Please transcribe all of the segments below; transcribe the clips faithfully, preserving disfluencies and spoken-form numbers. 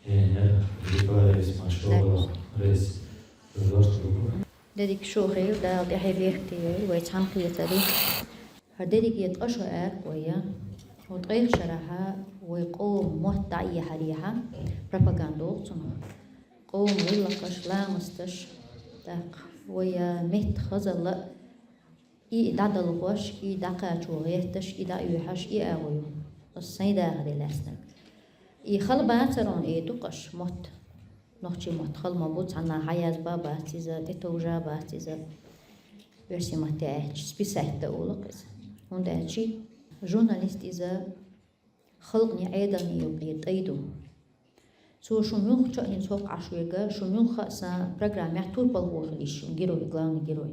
Эйнэр, Григорий Смашкова, Рейс, Григорий. Деррига шух хьехийла, Дала тӀехье бехке йойла вай цхьаьнакхетарий. ХӀара дерриге ткъа шо аьлар вай. ХӀара ткъех шарахьа вай къоман мотт дӀаэхьарехьа, пропаганда оал цунах. Къоман гӀиллакхаш, ламасташ, тӀаккха вай меттан хазалла, и дӀадолхош, и дӀакхачо гӀерташ, и дӀаоьхьаш, и агӀо ю. Ас сайн дахаре лаьцнарг. И хала бацарон э ду-кх аш мотт. Нохчийн мотт хала ма бу, цхьаннахьа хьаязбаь бац иза, тӀетовжа бац иза. Оьрсийн матте аьлча, списать да олу-кх иза. ХӀунда аьлча журналист иза халкъан Ӏедална юкъера тӀай ду. Цо шу муьлххача а хӀинца хӀокху Ӏаш верг, шу муьлхха а сан программехь турпалхо хила йиш ю, герой, главный герой.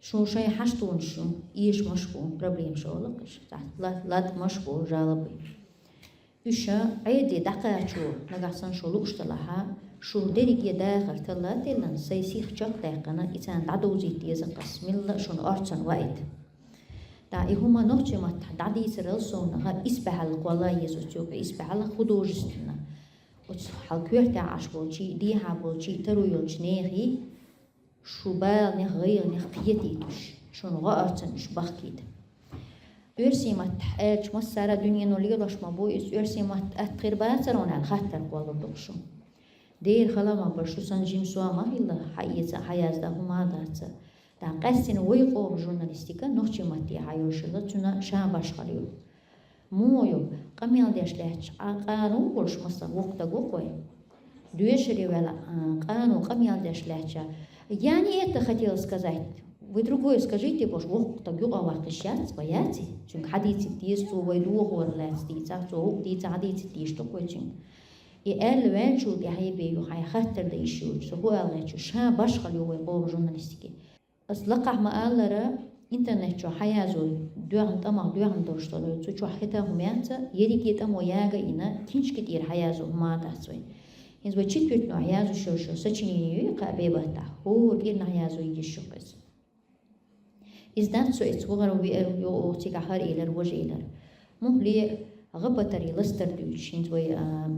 Шу шайн хьаштонаш ю, эшамаш бу, проблемаш олу-кх уьш, лат-, латкъамаш бу, жалобы. Уьш Ӏедале дӀакхачо, нагахь санна шу лууш делахьа, шу дерриге дахар талла а теллина, сайн сих чекхдаьккхина, и царна дӀадовзийта деза-кх ас, милла а шуна орцанна ваийта. ТӀаккха и хӀума нохчийн маттахь дӀадийцарал совнаха исбаьхьалла кхолла еза оцу юкъе, исбаьхьалла художественно. Оцу хьал коьртехь Ӏаш болчий, дехьа болчий, таро йолчу нехий, шу баланех, гӀайгӀанех кхетийта уьш, шуна гӀо орцанна уьш бахкийта. Оьрсийн маттахь аьлча, массара а дуьнено лелош ма бу иза, оьрсийн мотт атта хир бацара хьуна аьлла хаттар кхоллур ду-кх шу. Дера хала ма бара, шу санна жима сов ма хилла, хьаэца, хьаязда хӀума а дац. ТӀаккха къаьстина вай къоман журналистика нохчийн матте хьайолуш хилла, цуьнан ша башхалла ю. Муха ю, къамел деш лаьтташ, а, къано а волуш, масала, воккха стаг ву-кх вай. Доьшуре ваьлла, а, къано къамел деш лаьттача, я не это хотела сказать, вы другое скажите, бохуш, воккха стаг юкъа ваккха йиш яц вай, яций? Цуьнга хьадийцийта деза, цо вай дохор лаьцна дийцахь, цо хӀуъа дийцахь, хьадийцийта дезаш ду-кх вай цуьнга. И аьлла ваьллачул тӀаьхьа бен ю хьайн хаттар дан йиш йолчу, со хӀун ала гӀерташ, ша башхалла ю вай къоман журналистике. Ас лакхахь ма-аллара, интернет чохь хьаязо доьгӀна тӀамах доьгӀна долуш долу, цу чохь хета хӀума яц, ерриге тӀамо яга а йина, киншки тӀера хьаязо хӀума а дац вайн. ХӀинца вай четверть нохь язуш йолу сочинение ю, кхаа бен баттахь, хӀора кӀирнахь язо йиш ю-кх иза. Иза дац со эцу вахар веар, йо оха цигахь хӀара элира, важа элира. Муххале а гӀа-патарий ластар дуьйцуш, хӀинца вай, а,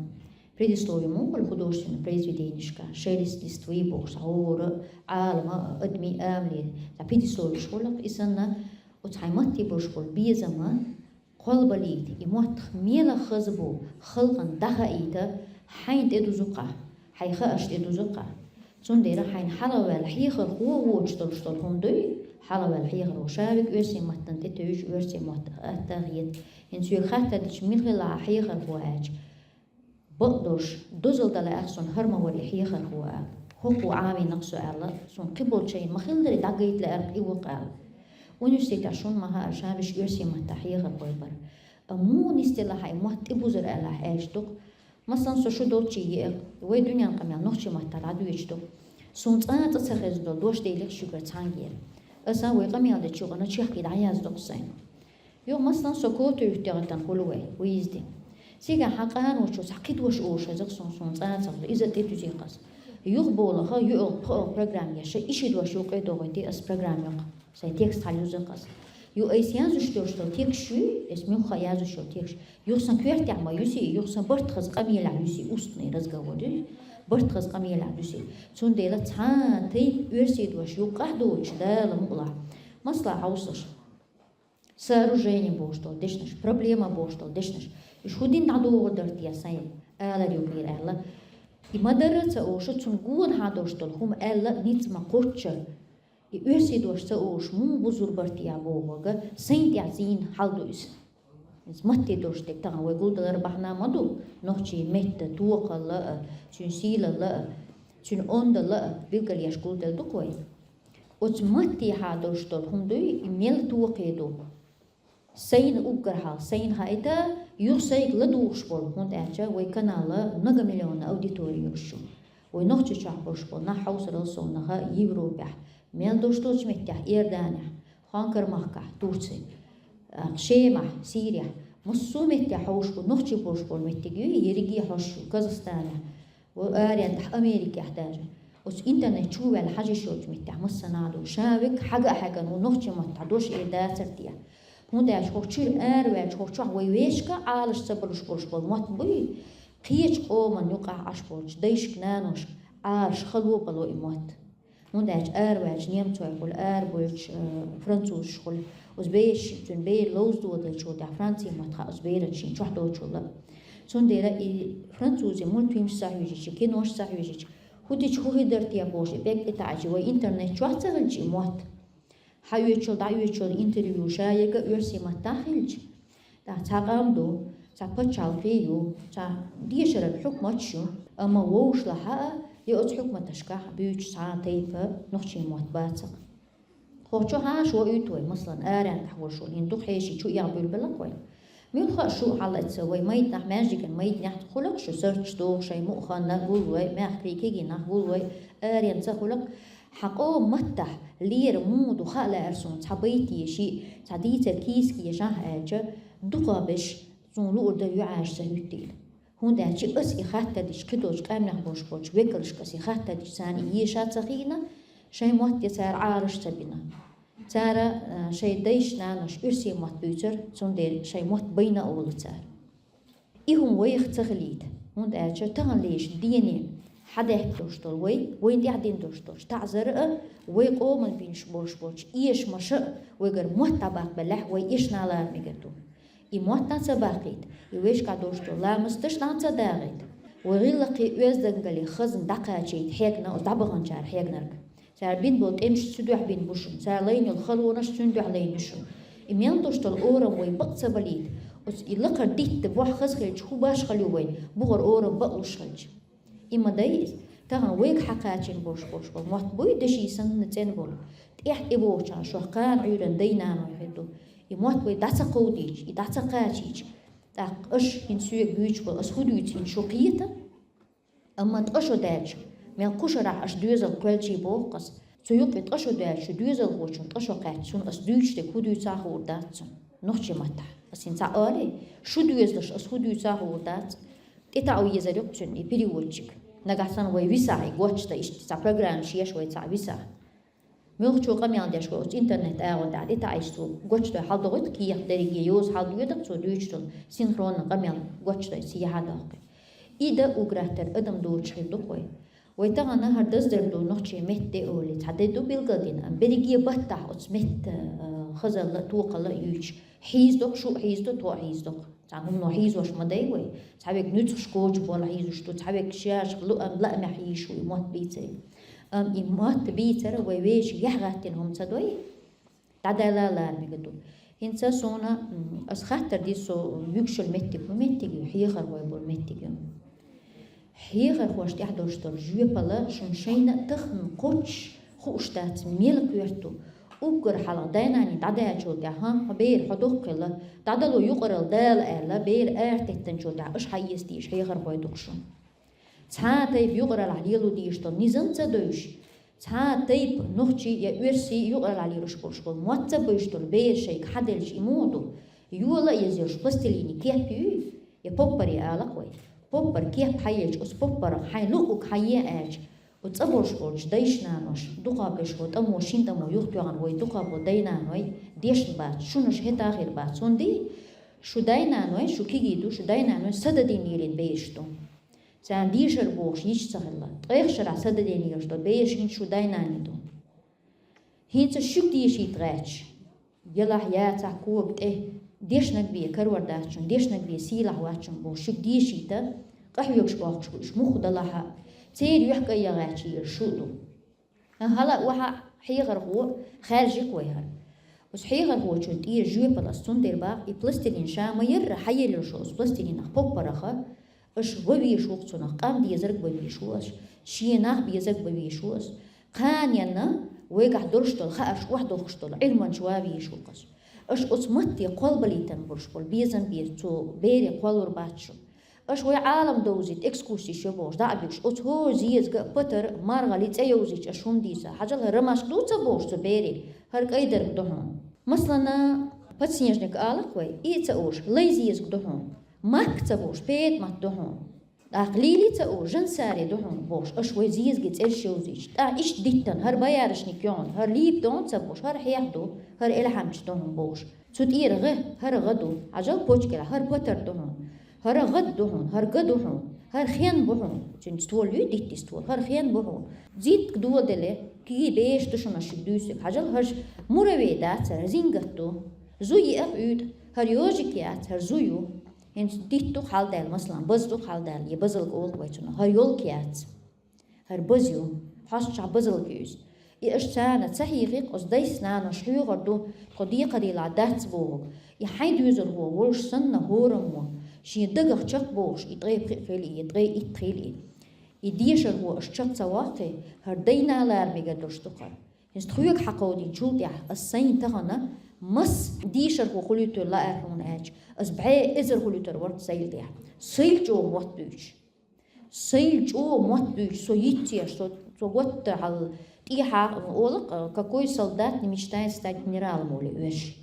предислови ма хуьлу художественный произведенешка, шелест листвы бохуш, цхьа хӀора Ӏалама, адамийн амале, цхьа предисловиш хуьлу-кх, и санна, оцу хьайн матте болуш болу безам кхолбалийта, и мотт мела хаза бу халкъана дӀахаийта, хьайна тӀедузу-кх, хьайн хаарш тӀедузу-кх. Цундела хьайна хьалхаваьлла хьехархо воцуш долуш долу хӀума дуй, хьалхаваьлла хьехархо ша верг оьрсийн маттана тӀетевжа, оьрсийн мотт атта а хета. ХӀинца соьга хаттар дича, мила хилла хьан хьехархо аьлча, бакъдолуш, дозалла дала аьлла суна, хӀара ма вара и хьехархо аьлла. ХӀокхо Ӏамийна-кх со аьлла, суна кхин болчу шайна ма-хиллара дӀагайта лаьара-кх и ву-кх аьлла. Университетехь шуна ма хаьара, ша беш оьрсийн маттахь хьехархой бара. Амма муха нисделла хьайн мотт тӀебузар аьлла ахь аьлча ду-кх. Масалан, со шу долчу еа, вай дуьненан къамел нохчийн маттахь дӀадоьдуш ду. Суна цкъа а цӀа ца хезна долу дош делира шуьгара цхьаьнгара. Аса вай къамел дечу юкъана чехка дӀаязду-кх сайна. Юха, масалан, со Котоевтехь тӀе хуьлу вай, выезде. Цигахь хьан къаночо цхьа кхин дош олуш хеза-кх суна, суна цкъа а ца хезна, иза а тӀетуьйсу-кх аса. Юха болахь, юха, пхи программа еш, и ши дош юкъа а дохуьйту аса программа юкъа. Сайн текст хьалаюзу-кх аса. Юха айса язуш долуш долу текст ю, аса муьлхха а язуш йолу текст. Юха сан коьртехь ма юси, юха сан барт хаза къамелехь юси, устный разговор ю, барт хаза къамелехь юси. Цундела цхьа а тайпа оьрсийн дош юккъахь доцуш, Дала мукъалахь. Масала, хьовсалаш. Сооружение бохуш долу дешнаш, проблема бохуш долу дешнаш. Уьш хӀун дина дӀадохур дара те сайн алар юкъера аьлла. И ма-дарра а ца олуш, цунна гонахьа долуш долу хӀума аьлла, ницкъ ма кхоччу. И оьрсийн дош ца олуш, муха бузур бара те бохург, сайна тӀехь зийна хьал ду иза. Иза матте дош дерг тахана вай гулдалар бахьана ма ду, нохчийн меттан токхалла а, цуьнан сийлалла а, цуьнан ондалла а билгалъеш гулделла ду-кх вай. Оцу маттехьа долуш долу хӀума дуй, и мел токхе ду. Сайна уггар хьалха, сайна хаийта, юха сайга ладугӀуш болу, хӀунда аьлча вай канал многомиллионная аудитория йолуш ю. Вай Нохчийчохь болуш болу нах хьовсарал совнаха Европехь, мел долуш долчу меттехь, Иорданехь, Хонкар-махкахь, Турци, а, Шемахь, Сирехь, массо а меттехь хьовсуш бу, нохчий болуш болу меттиг ю, ерриге а хьожуш ю, Казахстанехь. Вай арендахь Америкехь даже. Оцу интернет чу ваьлла хьажа йиш йолчу меттехь массанхьа а ду. Ша век хьага а хьаьгна ву нохчийн маттахь дош эр дацара те. ХӀунда аьлча хӀокху чуьра араваьлча, хӀокху чохь вай вешка Ӏалаш ца балуш болуш болу мотт буй, Кхечу къоман юкъахь Ӏаш болчу дайшка, наношка Ӏараш хало бало и мотт. ХӀунда аьлча араваьллачу немцой хуьлу, арабоьлчу, э, французаш хуьлу, оцу бераш, цуьнан бер ловза доделлачул тӀаьхьа франци мотт хаьа оцу беран шен чохь долчул а. Цундела и французийн мультфильмаш ца хьоьжича, кинош ца хьоьжича, хӀун дича хӀун хир дара те бохуш, и пӀелг тӀетаӀча, вай интернет чохь ца хилча и мотт. Хьаоьцучул, дӀаоьцучул интервью ша ерг а оьрсийн маттахь хилча, тӀаккха цхьа къам ду, цхьа пачхьалкх ю, цхьа дешаран хьукматаш ю, амма вовшашлахь а, я оцу хьукматашкахь буьйцуш цхьа а тайпа нохчийн мотт бацахь. Хьо чохь а шо уьйту вай, масалан, аренахь волуш волу, хӀинца дукха хьеший чу эгӀабуьйлабелла вай. Муьлхха а шу хьалаца вай майданахь, маьждиган майданехь хуьлу-кх шу, сурташ доху, шайн мукъа ханна гуллой, мехкарий, кегийнах гуллой, аренца хуьлу-кх. Хьан къоман маттахь лера муха ду хаа лаьара суна, цхьа байт еший, цхьа дийцар кийсак ешахь аьлча, дукхахберш суна луур дара юьхьӀаьржа ца хӀуьттийла. ХӀунда аьлча ас и хаттар дича, кхидолчу къаьмнех болуш болчу векалшка ас и хаттар дича, царна и еша ца хиъна, шайн мотт я цара Ӏалаш ца бина. Цара, а, шайн дайша, наноша оьрсийн мотт буьйцура, цундела шайн мотт байна а олу цара. И хӀума вайх ца хилийта, хӀунда аьлча таханлерчу дене хьадаьхкина долуш долу вай, вайна тӀаьхьа дина долуш долчу таӀзар а, вай къоман бинчу болуш болчу эшамаша а вайгара мотт дӀабаккхабеллехь, вай эшна лара мегар ду. И мотт дӀа ца баккхийта, и вешкахь долуш долу ламасташ дӀа ца дагӀийта, вай гӀиллакхе, оьздангалле хазна дӀакхачийта хьегна оцу дӀабаханчара хьегнарг. Цара бина болу тӀемаш цу дуьхьа бина бу шуна, цара лайна йолу халонаш цуьнан дуьхьа лайна ю шуна. И мел долуш долу орам вай бакъ ца балийта, оцу и лакхара дитта бохь хаза хилча, хӀун башхалла ю вайн, бухара орам бакъ луш хилча. И ма дай иза. Тахана вайга хьакхачийна болуш болуш болу мотт буй, деши санна цӀена болу. ТӀехь тӀебогӀучарна шох кхана Ӏуьйранна дай-наной хир ду. И мотт вай дӀа ца кховдийча, и дӀа ца кхачийча, тӀаккха аша хӀинца соьга буьйцуш болу, ас хӀун дуьйцу хӀинца шу кхета? Амма ткъа шо даьлча, мел кху шарахь аша доьзал кхоьлличий боху ас. Цу юккъе ткъа шо даьлча, шу доьзалхочун ткъа шо кхаьчча, суна ас дуьйцуш дерг хӀун дуьйцу а хуур дац суна нохчийн маттахь. Ас хӀинца олий, шу доьзалш ас хӀун дуьйцу а хуур дац. ТӀетаӀо езар ю-кх цуьнан и переводчик. Нагахь санна вай висахь, и гочда, иштта цхьа программа шеш вай цхьа висахь. Муьлххачо къамел деш ву оцу интернет агӀон тӀехь, тӀетаӀийча цо гочдой хьаладохуьйту кехат, дерриге йоза хьаладоьду-кх цо дуьйцуш долу, синхронно къамел гочдой цо хьадоккху. И дан уграттар адам доцуш хир ду-кх вай. Вай тахана хӀара даздар ду нохчийн меттан де олий, цхьа де ду билгалдина, амма берриге баттахь оцу меттан, а, хазалла а, токхалла а юьйцуш, хьийзадо-кх, шу а хьийзадо, тхо а хьийзадо-кх. Цхьана хӀумано хьийзош ма дай вай. Цхьаверг нуьцкъаш коча болу хьийзош ду, цхьаверг шаьш луъам, лаамехь йийш ву и мотт бийцаре. Амма и мотт бийцар вай вешан яхь гӀаттина хӀума ца дой, дӀадала лара мегар ду. ХӀинца суна, м, ас хаттар дира, со вуьгуш йолу меттиг хӀун меттиг ю, хьехархой болу меттиг ю. Хьехархошна тӀехь долуш долу жоьпалла шуна шайна а тахана кхоччуш хууш дац, мела коьрта ду. Уггар хьалха дай-наний дӀадаьллачул тӀаьхьа, хьан хьо бер хьо доккхийла, дӀадало юкъаралла дала аьлла, бер аратеттанчул тӀаьхьа аша хьаэца дезаш хьехархой ду-кх шуна. Цхьа а тайпа юкъараллехь лело дезаш долу низам ца девзаш, цхьа а тайпа нохчий я оьрсий юкъараллехь лелош болуш болу мотт ца бевзаш долу бер шайга хьаделлача и муха ду? Йола а еза йолуш пластилиний кеп юй, я поппаре ала-кх вай. Поппар кеп хьаелча, оцу поппарах хьайн луъург хьае аьлча, оцу цӀа болуш болчу дайша-наноша, дукхахберш хӀо тӀамо, шина тӀамо юхатоьхна вай дукхахболу дай-наной дешна бац, шунаш хӀетахь хир бац. ХӀунда? Шу дай-наной, шу кегий ду, шу дай-наной са дадийна лелийна бераш ду. Царна дешар бохуш йиш ца хилла. Ткъех шарахь са дадийна лелош долу бераш хӀинца шу дай-наний ду. ХӀинца шуьга дешийта гӀерташ, елахь, яцахь, кога тӀе, дешнаг бен карор дац шуна, дешнаг бен сийлахь вац шуна бохуш, шуьга дешийта, къахьоьгуш бохкуш бу уьш, муха далахь а. Церан юьхькӀайе гӀерташ ерш шу а ду. Хьала а, охьа а хьехархо хаьржи-кх вай хӀара. Оцу хьехархочун тӀера жоьпалла ас цундела боху, и пластилин ша ма-ярра хьаелла шу оцу пластилинах, поппараха, аша ван везаш ву-кх цунах, къам дезарг бан везаш ву аша, шен нах безарг бан везаш ву аша. Кханенна вайгахь долуш долу хаарш охьадохкуш долу Ӏилманча ван везаш ву-кх аша. Аша оцу матте кхолбалийтина болуш болу безам бен цу бере кхоллур бац шу. Аша вай Ӏалам довзийта экскурсиш йо бохуш, дӀа а буьгуш, оцу хӀора зезага а, патар а, маргӀали цӀе йовзийча аша хӀума дийца. Хьажал, хӀара ромашка ду ца бохуш цу бере, хӀара кӀайдарг ду хьуна. Маслана, подснежник ала-кх вай, и ца олуш, лай зезаг ду хьуна. Марк ца бохуш, петмат ду хьуна. ТӀаккха лили ца олуш, жансари ду хьуна бохуш, аша вай зезагийн цӀерш йовзийча. ТӀаккха иштта диттана, хӀара боярышник ю хьуна, хӀара липа ду хьуна ца бохуш, хӀара хьех ду, хӀара элхьамча ду хьуна бохуш. Цу тӀера гӀе, хӀара гӀа ду, хьажал, почкера, хӀара патар ду хьуна, хӀара гӀад ду хьуна, хӀара га ду хьуна. ХӀара хен бу хьуна, цуьнца тола ю, дитта ю тола, хӀара хен бу хьуна. Зитка доладеле, кхий беш ду шуна шуьга дуьйцург. Хьажал, хӀара муравей дац, хӀара зингат ду. Зу йиъ а уьйтӀа, хӀара ёжик яц, хӀара зу ю. ХӀинца дитта ду хьалдаьлла, масала, база ду хьалдаьлла, е базалг олу вай цунах, хӀара ёлка яц. ХӀара база ю, хьоьстачохь базалг ю иза. И аша царна ца хьийхи, оцу дайша-наноша хьоьхур ду, тхо декхарийлахь дац бохург. И хьайн доьзалхо волуш санна, хӀораммо, шен дагах чекхбохуш, и ткъе пхиъ хили, и ткъе итт хили. И дешархо аша чекх ца воккхий, хӀара дайна лара мегар долуш ду-кх хӀара. ХӀинца тхоьга хьакховдийначул тӀаьхьа аса сайна тахана, маса дешархо хуьлуьйтур лаьара хьуна аьлча, аса бӀе эзар хуьлуьйтур вара сайна тӀехь. Сайна чӀогӀа мотт буьйцуш. Сайна чӀогӀа мотт буьйцуш, со йицъеш, со, со готта хьал тӀехьа олу-кх, какой солдат не мечтает стать генералом, олий оьш.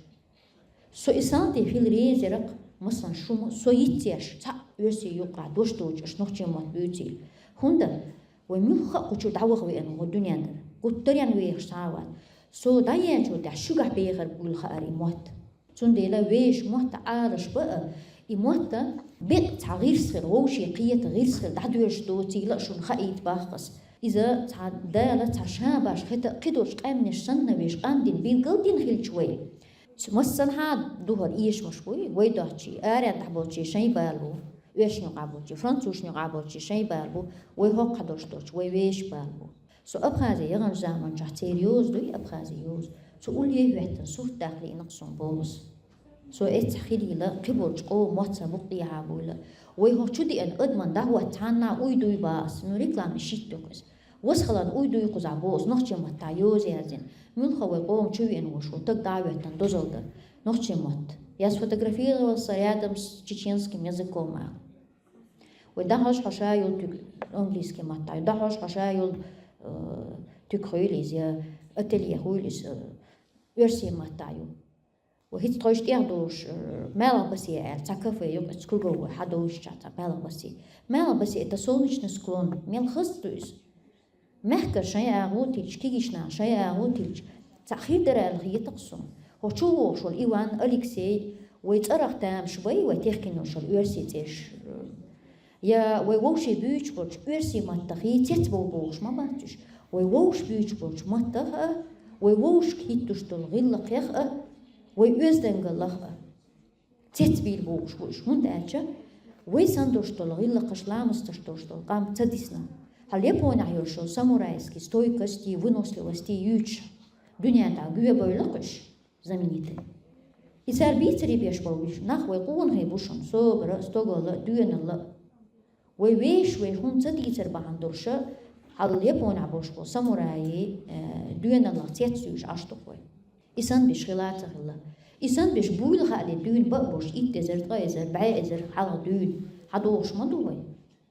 Со и санна тӀе хила реза яра-кх, масала, шуна, со йицъеш, цхьаъ оьрсийн юккъехь дош доцуш нохчийн мотт буьйцийла. ХӀунда вай муьлхха а кху чу дӀаваха веана ву дуьнен тӀера. Гуттаренна вехаш цхьа а вац. Со дӀаеанчул тӀаьхьа шуьгахь бехар буйла хаьара и мотт. Цундела вешан мотт Ӏалаш бан а, и мотт бекъа цхьа гӀирс хир, вовшийн кхета гӀирс хир дӀадоьжуш доцийла а шуна хаийта боху аса. Иза цхьа Дала цхьа ша башха хӀета а кхидолчу къаьмнаш санна вешан къам дина билгал дина хилча вай. Массанхьа а ду хӀара эшамаш буй, вай доцчий, аренна тӀехь болчий шайн бала бу, оьрсийн юкъахь болчий, французашна юкъахь болчий шайн бала бу, вай хӀокху хьадош долчу вай вешан бала бу. Со Абхазе яханчу заманчохь церан йоза дуй, Абхазе йоза. Цу уллехь хӀоьттина сурт даккха лиъна-кх суна боху аса. Со эццахь хилийла, кхиболчу къоман мотт сан букъ тӀехьа буйла. Вай хӀокху чу деана адаман дӀахӀотта цхьанна а уй дуй боху аса, ну, рекламный щит ю-кх иза. Васхалан уй дуй кхузахь боху аса, нохчийн маттахь йоза яздина. Муьлхха вай къоман чу веана волуш ву, таг дӀа а хӀоьттина дозалла дара. Нохчийн мотт. Я сфотографировался рядом с чеченским языком, ала. Вай дӀахьош хьо ша йолу туька английский маттахь ю, дӀахьош хьо ша йолу, э, туька хуьйла иза, я ателье хуьйла иза, э, оьрсийн маттахь ю. Вай хӀинца тхойш тӀехдолуш, э, Малхбасе аьлла, цхьа кафе ю-кх, оцу круговой хьадовлучохь цхьа Малхбасе. Малхбасе, это солнечный склон, мел хаза ду иза. Мехкара шайн агӀо тилча, кегийчу нахана шайн агӀо тилча, цхьаъ хир дара аьлла хета-кх суна. ХӀокху чу вогӀуш волу Иван, Алексей, вай цӀарах тамаш бай, вай техкина йолуш йолу оьрсийн цӀераш. Я вай вовшийн буьйцуш болчу оьрсийн маттахь цецбовла бохуш ма бац уьш. Вай вовшийн буьйцуш болчу маттах а, вай вовшашка хӀиттош долу гӀиллакхех а, вай оьздангаллах а цецбийла бохуш бу уьш, хӀунда аьлча вай санна долуш долу гӀиллакхаш, ламасташ долуш долу къам ца дисна. Хьан Японехь йолуш йолу самурайский стойкость, выносливость юьйцуш дуьнен тӀехь гоьбевлла-кх уьш, знаменитый. И цара бийцаре беш болу уьш нах вай къонахий бу шуна, собар а, стогалла а, доьналла а. Вай вешаш вай хӀунда ца дийцар бахьана долуш, хьал Японехь болуш болу самураи, э, доьналлах цецъюьйш Ӏаш ду-кх вай. И санна беш хила а ца хилла. И санна беш буйла хаале дуьйна бан а болуш, итт эзар, ткъа эзар, бӀе эзар хьалха дуьйна хьадогӀуш ма ду вай.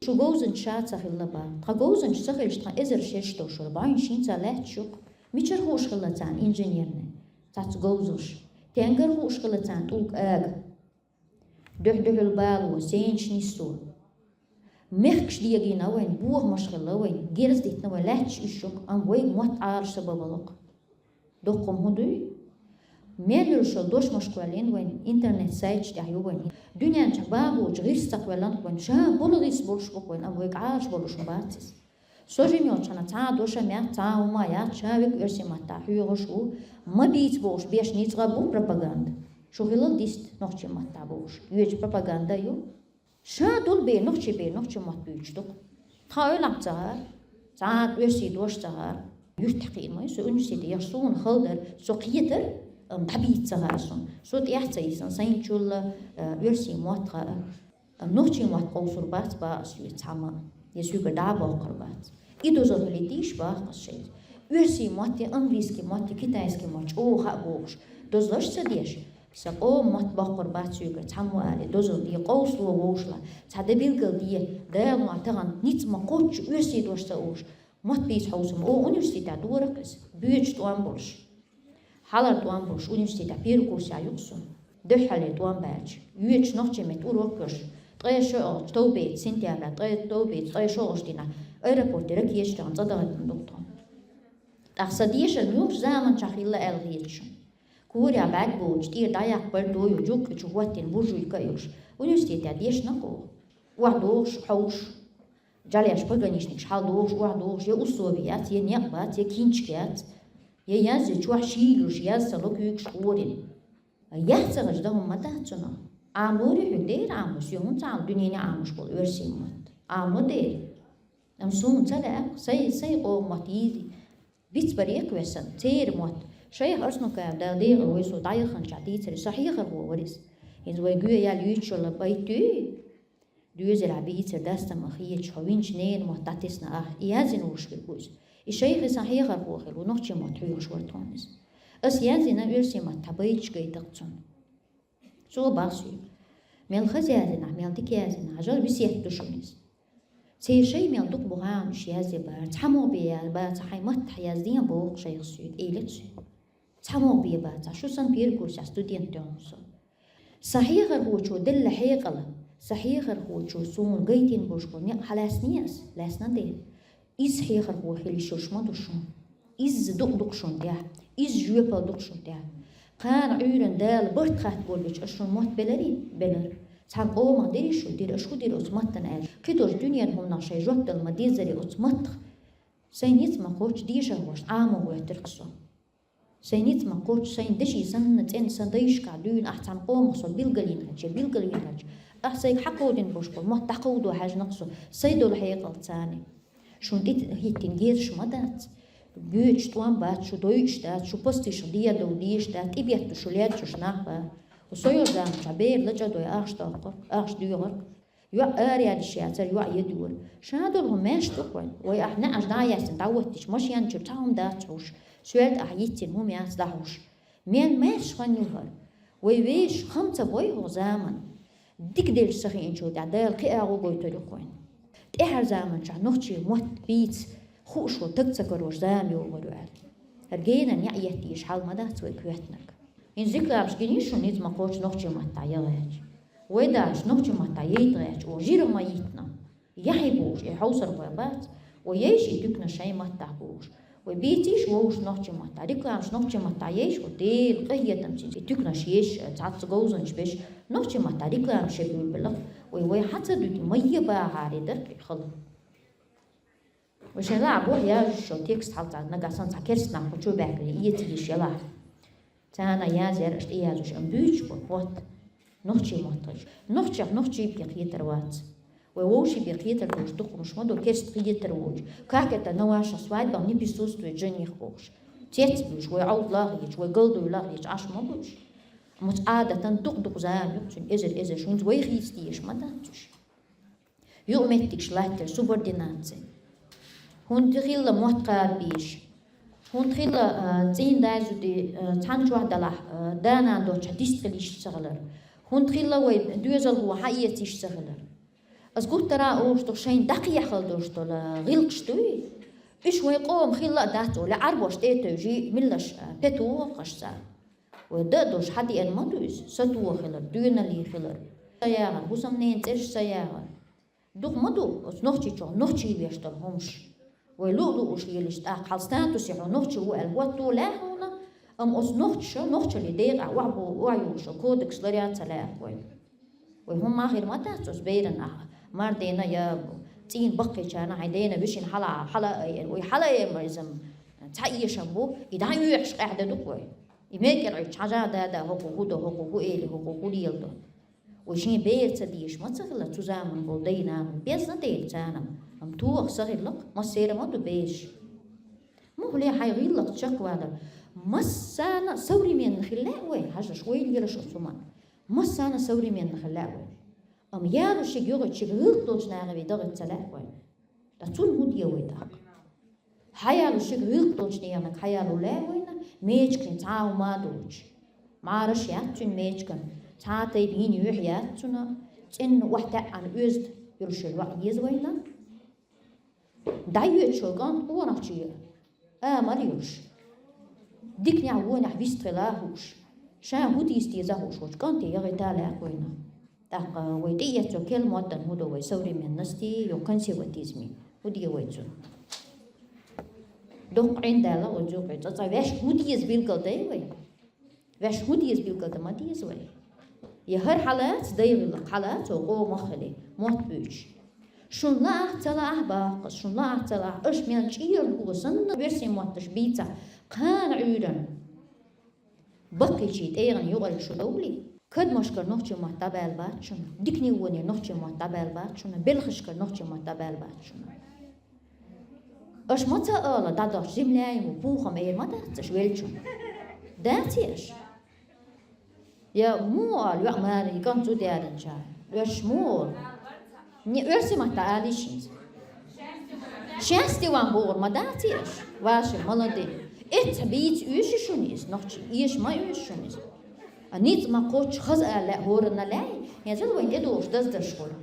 Шу говзанча ша ца хилла бан. Тхан говзанча ца хилча, тхан эзар шераш долуш вара, бӀаьвнаш хӀинца а лаьтташ ю-кх. Мичара хууш хилла царна инженерный? Цхьацца говзалш. Тенгара хууш хилла царна тӀулг ага. Дуьхь-дуьхьал бало, сенаш нисо. Мехкаш дегийна вайн, бохамаш хилла вайн, герз диттина вайн, лаьтташ уьш ю-кх, амма вайга мотт Ӏалаш ца бан вало-кх. Доккхум хӀун дуй? Мел йолуш йолу дошмаш кхоьллина вайн, интернет-сайташ тӀехь ю вайн. Дуьнен чохь бан боцуш гӀирс ца кхоьллина вайн, ша болу гӀирс болуш бу-кх вайн, амма вайга Ӏалаш болуш ма бац иза. Со жима йолчу хенахь цхьа а доша ма яц, цхьа а хӀума а яц, ша век оьрсийн маттахь хьоьхуш ву, ма бийца бохуш беш ницкъ а бу пропаганда. Шу хилал дист нохчийн маттахь бохуш, йоьдуш пропаганда а ю. Ша долу бен, нохчий бен, нохчийн мотт буьйцуш ду-кх. Тхан ойлахь ца гӀара, цхьа а оьрсийн дош ца гӀара. Юьртахь кхиъна вай, со университете яхаш суна хала дара, со кхетара, амма дӀабийца ца гӀара суна. Со тӀаьхьа ца йисина, сайначул а, э, оьрсийн мотт хаьа. Нохчийн мотт къовсур бац боху ас шуьца цхьамма, я соьгара дӀа а боккхур бац. И дозалла хилийтийша боху ас шайца. Оьрсийн мотт я, английский мотт я, китайский мотт чӀогӀа хаьа бохуш, дозаллаш ца деш, сан къоман мотт боккхур бац соьгара цхьаммо аьлла, дозалла де, къовсало вовшашла, цхьа де билгал де, Дала ма тахана ницкъ ма кхоччу оьрсийн дош ца олуш, мотт бийца хьовсам. Оха университетехь дора-кх иза, боьдуш тӀом болуш. Хьалар тӀом болуш университетехь первый курсехь ю-кх со. Дуьххьарлера тӀом баьлча, йоьдуш нохчийн меттан урок йолуш, ткъе шолгӀачу товбеца, сентября, ткъе товбеца, ткъе шолгӀачу дийнахь аэропорте ракеташ тахана цӀа дахийтина ду-кх тхо. ТӀаккха сан дешар муьлхачу заманчохь хилла аьлла хета шуна. Корехь бӀаьрг боцуш, тӀера дӀаяккха пальто йолуш, юккъе чу хӀоттийна буржуйка а йолуш, университетехь дешна-кх оха. ОхьадогӀуш, хьовш, Жал еш пограничникаш хьал дохуш, охьа дохуш, я усоби яц, я некъ бац, я кинчик яц, я язъе чохь шийгуш, яз ца ло куьйгаш къорина. Яц ца гӀаш дан хӀума ма дац цунах. Ӏаморе хьуьга дера Ӏамо, соьга хӀунда ца Ӏамо, дуьнене Ӏамош болу оьрсийн мотт? Ӏамо дера. Амма суна ца лаьа, сайн, сайн къоман мотт йийзи. Бицбаре кхоьссина, церан мотт. Шайх Арснукаев Дала декъала войсо дӀаяханчохь дийцаре, со хьехархо вара иза. Иза вай гоьял юьйцуш йолу байт дуй? Доьзалехь бийцар дастамах хеташ, хьо винчу ненан мотт дӀатесна ахь, и яздина вуш хир бу иза. И шайх и сан хьехархо хир ву, нохчийн мотт хьоьхуш вара тхуна иза. Ас яздина оьрсийн маттахь байташ гайтакх цунна. Цо бах соьга. Мел хаза яздинахь, мел дика яздинахь, жал весет ду шуна иза. Церан шайн мел дукха бу гӀамаш язъе бара, цхьаммо бен я-, баца хьайн маттахь яздина боху шайх соьга, элира соьга. Цхьаммо бен баца, шу сан первый курсехь студент ду хьуна со. Сан хьехархочо делла хьекъал, сан хьехархочо суна гайтина болуш болу некъ хьан лаьцний ас? Лаьцна дела. Иза хьехархо хила йиш йолуш ма ду шуна. Изза дукъ ду-кх шуна тӀехь, изза жоьпалла ду-кх шуна тӀехь. Кхана Ӏуьйранна Дала барт хатта боллича, ас шуна мотт беларий? Белара. Цхьана къомах дирий шу? Дира. Аш хӀун дира оцу маттана аьлла? Кхидолчу дуьненан хӀуманах шайн жоп дала ма-деззарий оцу маттах? Сайн ницкъ ма-кхоччу дешархошна Ӏамо гӀоьттира-кх со. Сайн ницкъ ма-кхоччу, сайн деши санна, цӀена сан дайшкахь дуьйна ахь цхьана къомах со билгалйина хилча, билгалйина хилча, ахь сайга хьакховдина болуш болу мотт дӀакховдо хьаьжна-кх со, сайн долу хьекъал царна. Шуна тӀе хӀиттина гезаш ма дац. Боьдуш тӀом бац, шу дойуш дац, шу пастийша дедов дезаш дац, тӀебетташ шу лерчуш нах бац. Со йолу заманчохь бер лачкъадой ахча доккхура, ахча доьхура. ЙоӀ араяьллаш яцара, йоӀ едора. Ша долу хӀума маьрша ду-кх вайн. Вай ахь неӀарш дӀа а яьстина, дӀахӀоттийча, машен чуьра цхьа хӀума дац хьуш, соьлда ахь йицйина хӀума яц дӀахьуш. Мел маьрша хан ю хӀара. Вай вешан хам ца бой хӀокху заман. Дика деллаш ца хиъначул тӀаьхьа Дала кхин а агӀо гойтур ю-кх вайна. ТӀаьхьара заманчохь нохчийн мотт бийца хууш волу таг ца карош зама йогӀур ю аьлла. ХӀара генан неӀ еттийша хьал ма дац вай коьртаниг. ХӀинца рекламаш гиний шуна, ницкъ ма-кхоччу нохчийн маттахь ян гӀерташ? Вай дашна нохчийн маттахь яйта гӀерташ, оха жира ма йитна. Яхьий бохуш, и хьовсархой бац. Вай ейша и туьканаш шайн маттахь бохуш. Вай бийцийша вовшашна нохчийн маттахь, рекламаш нохчийн маттахь ейша, вай Делан къинхетамца и туьканаш еш, цхьацца говзанчаш беш, нохчийн маттахь рекламаш еш буьйлабелла. Вай, вай хьан ца дуьту, ма е бахьаре дара-кх и хала. Вай шайн лаахь боху яжуш йолу текст хьалца, нагахь санна цхьа керста нах кху чу баьхкина, эца йиш ялахь. Царна язъяр аша тӀеязъеш, амма буьйцуш бу, вот. Нохчийн мотт хилча. Нохчех нохчий бен кхетар вац. Вай вовший бен кхетар долуш дукха хӀумнаш ма ду, керста кхетар воцуш. Как это на ваших свадьбах не присутствует жених бохуш. Цец буьйш, вай Ӏовдал а хеташ, вай галдуьйла а хеташ, Ӏаш ма буьйш. Амма оцу Ӏадатан дукха-дукха зама ю-кх цуьнан, эзар-эзар, хӀинца вай хийца дезаш ма дац уьш. Юкъаметтигаш латтар, субординаци. ХӀунда хилла мотт кхаба безаш? ХӀунда хилла, а, цӀийнан дай-зуди, а, цхьана чохь далахь, а, да-нана доцчохь дистхила йиш ца хилар? ХӀунда хилла вай доьзалхо хьаэца йиш ца хилар? Ас гуттара а олуш ду, шайна дӀакхехьа хила долуш долу гӀиллакхаш дуй? Уьш вайн къоман хилла а дац олий, Ӏарбош тӀе а тевжий, миллаш, а, петуха хӀокхуш цара. Вай дан а долуш хьадеана ма ду иза, сатоха хилар, доьналле хилар. Ца ягӀар, хӀусамненан цӀераш ца ягӀар. Дукха ма ду оцу Нохчийчохь нохчий беш долу хӀумнаш. Вай луъу-луъуш лелаш тӀаккха, хьал статусе хьо нохчи ву аьлла, хӀотто лаьа хьуна, амма оцу нохчаша, нохчаллин декъехь охьабо-, охьайолуш йолу кодекс ларъян а ца лаьа-кх вай. Вай хӀумма хир ма дац оцу берана ахь, мардена я цӀийнан баккхийчарна хьайн дена вешина хьала, хьала а айъина. Вай хьала а айъина, иза-м цхьа эшам бу, и дӀа оьхьуш къаьхьа дан ду-кх вай. И мекӀар Ӏуьттуш хьажа а дада, хӀокхо хӀу до, хӀокхо хӀу эли, хӀокхо хӀу леладо. Вай шен бер ца дезаш ма ца хилла цу заман болу дай-нана, безна дела царна, амма тоха ца хилла-кх, массеран ма ду бераш. Муххале хьайн гӀиллакх чекхвалар. Массарна а современна хила лаьа вай, хьажаш, вай лелаш оцу хӀуманна. Массарна а современна хила лаьа вай. Амма ялош шига йогӀуьйту, шига гӀиллакх долчу нахе вай дагӀуьйту ца лаьа вай. Ткъа цунна хӀун де вай тӀаккха? Хьаялош шига гӀиллакх долчу нахе хьаяло лаьа вайна, мечиган цхьа а хӀума а доцуш. Мараш яц цуьнан мечиган, цхьа а тайпа йина юьхь яц цуьнан, цӀенна охьатаьӀӀана оьзда йолуш йолу йоӀ еза вайна. ДӀайоьдуш йолу кӀант къонахчий а мара йолуш. Диканехь, вонехь вистхила а хууш. Ша хӀун дийца деза а хууш волчу кӀанте яхийта лаьа-кх вайна. ТӀаккха вай тӀеэцо керла моддан хӀун до вай, современности, ю консерватизми? ХӀун де вай цунна? Доккха Ӏин даьлла оцу юкъе, цкъа-цкъа ваьш хӀун деза билгалдай вай? Ваьш хӀун деза билгалдан ма деза вай? Я хӀара хьалаца, дай гӀиллакх хьалаца, оцу къомах хили, мотт буьйцуш. Шун лаахь ца лаахь баккхас, шун лаахь ца лаахь, аша мел чӀеран хӀума санна, оьрсийн матташ бийца, кхана Ӏуьйран. Баккхийчийн тӀегӀан юкъара шу довлий. Кадамашкара нохчийн мотт дӀабаьлла бац шуна, диканийн вонера нохчийн мотт дӀабаьлла бац шуна, белхашкара нохчийн мотт дӀабаьлла бац шуна. Аша ма ца ала, дӀадахча земля ему пухом эр ма дац аша велчун. Дац аша. Я муха ала, йоӀ Мари, кӀант зуда яьлча. Оьрсаша муха ала? Не, оьрсийн маттахь алий шуна иза? Счастье вам бохур ма дац аша? Ваши, молодец. Эцца бийца оьшу шуна иза, нохчий, эша ма оьшу шуна иза. А ницкъ ма кхоччу хаза ала лаьа хӀоранна лаьий, хӀинца вайн тӀедогӀуш даздарш хуьлу.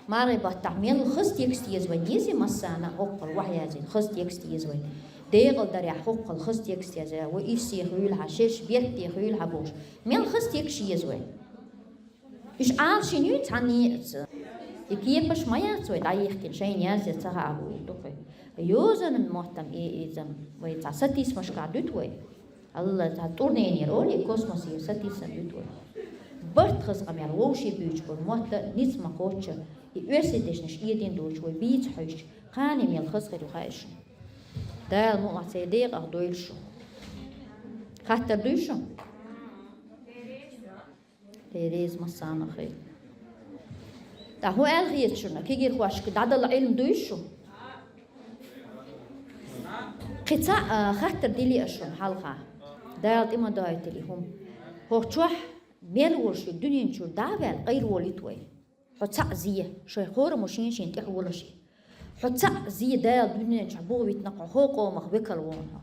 Мархий баттахь мел хаза текст еза вайн, езий массарна а хӀокхул вахьязийна хаза текст еза вайн. Декъал дарехь хӀокхул хаза текст еза, вай ирсе хуьлу хьан, шераш бетте хуьлу хьан бохуш. Мел хаза текст еза вайн. Уьш Ӏалашйина юй цхьанне а ца. И кепаш ма яц вай дӀайихкина, шайна язъян ца хаьа бохург ду-кх вай. Йозанан маттам и, иза вай цхьа сатийсамашкахь дуьту вай. Алла, цхьа тӀурненера олий, космосера сатийсам дуьту вай. Барт хаза къамел вовший буьйцуш болу мотт ницкъ ма кхоччу, и оьрсийн дешнаш эдина доцуш вай бийца хьоьжуш, кхане мел хаза хир ю хаьа шуна. Дала мукъ лахь церан декъах дойла шу. Хаттар дуй шун? Дела реза массарна хуьлда. ТӀаккха хӀун аьлла хета шуна, кегийрхошка дӀадала Ӏилма дуй шу? Кхин цхьа а, хаттар дилийта шуна хьалха. Дала тӀе ма дойталий хӀума. ХӀокху чохь мел волуш ю дуьнен чуьра дӀа а ваьлла, къайра волуьйту вай. Хьо цхьаъ зе, шайн хӀораммо шен-шен тӀехь волуш и. Хьо цхьаъ зе, Дала дуьнен чохь бухавитина хьо, хӀокху къомах векал ву хьо.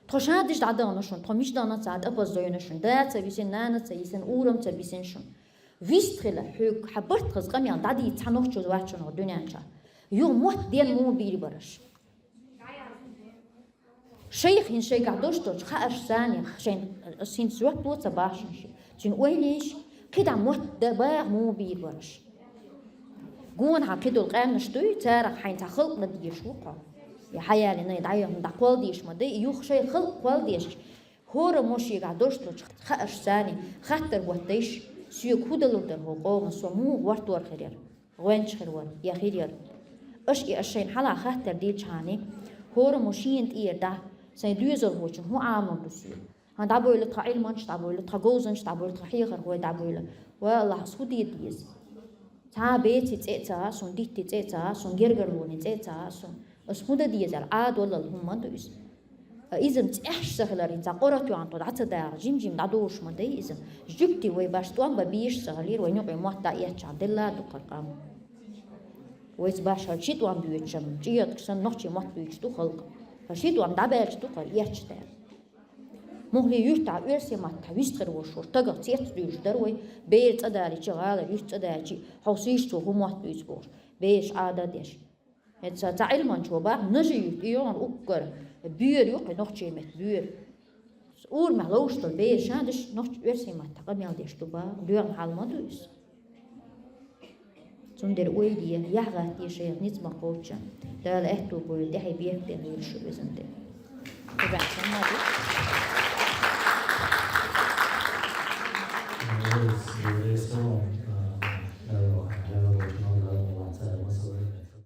Тхо шадерш дӀадахана шуна, тхо мича дахана ца, тӀапаза дойна шуна, да ца висина, нана ца йисина, урам ца бисина шуна. Вист хила, хьоьга хьан барт хаза къамел дӀадийца цхьа нохчо вац шуна хӀокху дуьнен чохь. Юха мотт ден муха бийр бара аша? Шайх хӀинца шайгахь долуш долчу хаарш санна, шайн, ас хӀинца жоп ло ца боху шуна ши. Цуьнан ойла еш, кхидӀа мотт дан баха муха бийр бара аша? Гонахьа кхидолу къаьмнаш дуй, царах хьайна цхьа халкъ дан дезаш ву хьо. Я хьаялина, дӀаяхна, дӀакхолла дезаш ма дай, юха шайн халкъ кхолла дезаш. ХӀораммо шегахь долуш долчу хаарш санна, хаттар хӀоттайша, соьга хӀун далур дара хӀокху къоман, со муха гӀортор хир яра? ГӀоьнча хир вара, я хир яра? Аша и аша шайна хьалха хаттар дилчхьана, хӀораммо шена тӀера дӀа, сайн доьзалхочун хӀун Ӏамор ду соьга? ХӀан, дӀабойла тхан Ӏилманчаш, дӀабойла тхан говзанчаш, дӀабойла тхан хьехархой, дӀабойла. Ва Аллахь, ас хӀун де деза? Цхьа а беци цӀе а ца гӀа сун, дитти цӀе а ца гӀа сун, гергарлони цӀе а ца гӀа сун. Ас хӀун дан дезара? Ӏадоллал хӀума ма ду иза. А иза-м цӀехьаш ца хилар, хӀинца къора тоьхна тхо дӀа ца даха, жим-жим дӀадолуш ма дай иза. Жуьгти вай баш тӀом бан безаш ца хилира, вайн юкъе мотт дӀаэцчахьана делла а ду кхара къам. Вайца баш хӀара ши тӀом боьдуш-м, чӀегӀаташ санна нохчийн мотт буьйцуш ду халкъ. ХӀара ши тӀом дӀабаьлча ду кхара эцча дара. Муххале юьртахь оьрсийн маттахь вистхир волуш волу стагах цец дуьйлуш дара вай, бер цӀа далийча, гӀала юьрт цӀа далийча, хьовсийша цо хӀун мотт буьйцу бохуш, бераш Ӏада а деш. ХӀинца цхьа Ӏилманчо боху, Нажи-Юьрт и йогӀун уггар боьра ю кхин нохчийн меттан боьра. Урамехь ловш долу бер шадерш нохчийн оьрсийн маттахь къамел деш ду боху, доьгӀна хьал ма ду иза. Цундела ойла е, яхь гӀаттий шайх ницкъ ма кхоччу. Дала аьтту бойла, тӀаьхье бехк бен хуьлда шу везан тӀе.